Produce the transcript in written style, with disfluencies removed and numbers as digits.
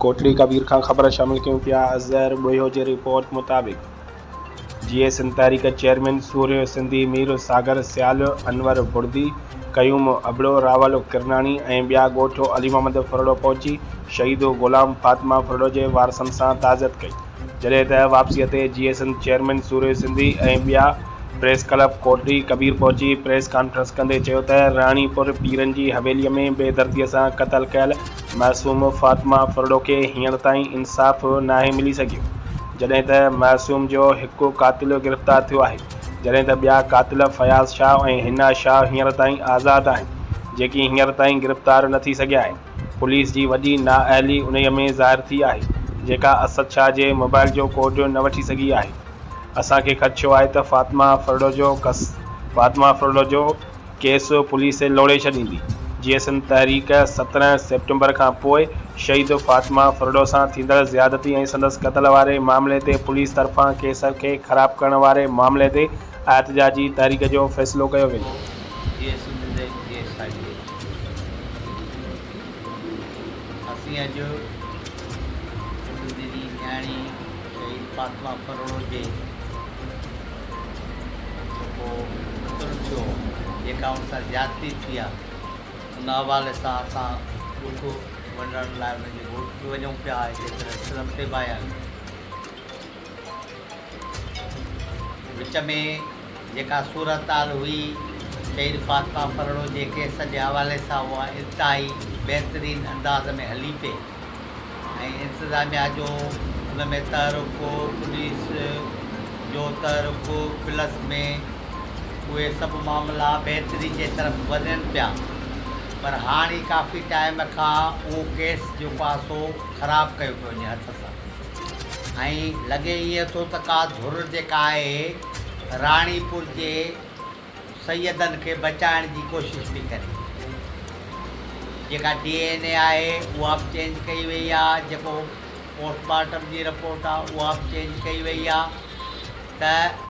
ڪوٽڙي ڪبير کان خبر شامل ڪيون پيا اظهر ٻوهيو جي رپورٽ مطابق جيئي سنڌ تحريڪ چيئرمين سورهيه سنڌي مير ساگر سيال انور بڙدي قيوم ابڙو راول ڪرناڻي ۽ ٻيا ڳوٺ علي محمد ڦرڙو پهچي شهيد غلام فاطمه ڦرڙو جي وارثن سان تعزيت ڪئي جڏهن ته واپسي تي جيئي سنڌ چيئرمين سورهيه سنڌي ۽ ٻيا پريس ڪلب ڪوٽڙي ڪبير پهچي پريس ڪانفرنس ڪندي چيو ته راڻي پور پيرن جي حويلي ۾ بي دردي سان قتل ڪيل معصوم فاطمه ڦرڙو کي هينئر تائين انصاف ناهي ملي سگهيو جڏهن ته معصوم جو هڪ قاتل گرفتار ٿيو آهي جڏهن ته ٻيا قاتل فياض شاهه ۽ حنا شاهه هينئر تائين آزاد آهن جيڪي هينئر تائين گرفتار نه ٿي سگهيا آهن پوليس جي وڏي نااهلي انهي ۾ ظاهر ٿي آهي جيڪا اسد شاهه جي موبائل جو ڪوڊ نه وٺي سگهي آهي. اسان کي خدشو آهي ته فاطمه ڦرڙو جو ڪس فاطمه ڦرڙو جو ڪيس پوليس لوڙهي ڇڏيندي. جيئي سنڌ تحريڪ 17 سيپٽمبر کان پوء شهيد فاطمه ڦرڙو سان ٿيندڙ زيادتي ۽ سندس قتل واري معاملي تي پوليس طرفان ڪيس کي خراب ڪرڻ واري معاملي تي احتجاجي تحريڪ جو فيصلو ڪيو ويندو. جيئي سنڌ جي جيئي ساڳي اسين اڄ سنڌ جي نياڻي شهيد فاطمه ڦرڙو جي جيڪو قتل ٿيو جيڪا ان سان زيادتي ٿي آ ان حوالي سان اسان ڏک ونڊڻ لاء ان جي ڳوٺ به وڃون پيا هتي پريس ڪلب تي به آيا آهيون وچ ۾ جيڪا صورتحال هئي شهيد فاطمه ڦرڙو جي ڪيس جي حوالي سان اها انتهائي بهترين انداز ۾ هلي پئي ۽ انتظاميا جو ان ۾ تحرڪ، پوليس جو تحرڪ پلس ۾ اهي سڀ معاملا بهتري جي طرف وڃن پيا پر هاڻي ڪافي ٽائيم کان اهو ڪيس جيڪو آهي سو خراب ڪيو پيو وڃي هٿ سان ۽ لڳي ائين ٿو ته ڪا ڌر جيڪا آهي راڻيپور جي سيدن کي بچائڻ جي ڪوشش پئي ڪري. جيڪا ڊي اين اي آهي اها به چينج ڪئي وئي آهي، جيڪو پوسٽ مارٽم جي رپورٽ آهي اها به چينج ڪئي وئي آهي ته.